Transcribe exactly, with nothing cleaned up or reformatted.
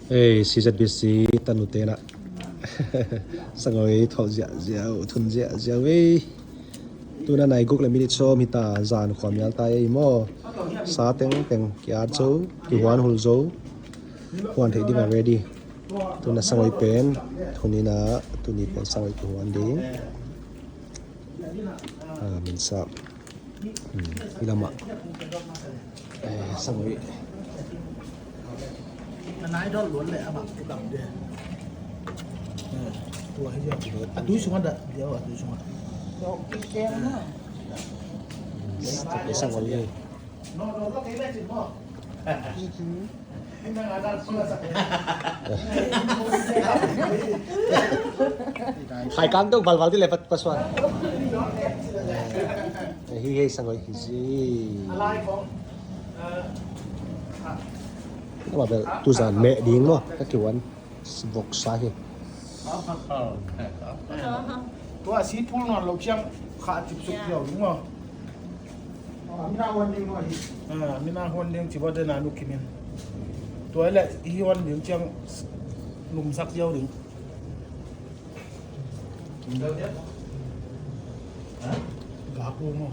Ei, C Z B C tanu tena sangoi tholh ziahziah uh, thun ziahziah uh ei. Tuna nai guk le minute sawm hita, zan khua mial ta ei maw. Sa tengteng kiat zo, kihuan hul zo. Huan theih ding a ready. Tuna sangoi pen thun ina, tuni pen sangoi kihuan ding. Ah, min sa. Hmm, hi lamah. Eh, sangoi. A tui sungah dah dia, a tui sungah. Eh, sangoi. Haikam deuh valval dih le pat pasuan. Eh, hi hei sangoi hi zi. Ama bel tuzan meh ding maw, ka kiwan. Voksa hi. Tua si pul nawn lo ciang kha cipsuk ziau ding maw. Mina huan ding ci bawte na nu kimin. Tua le i huan ding ciang lumsak ziau ding. Gaku maw.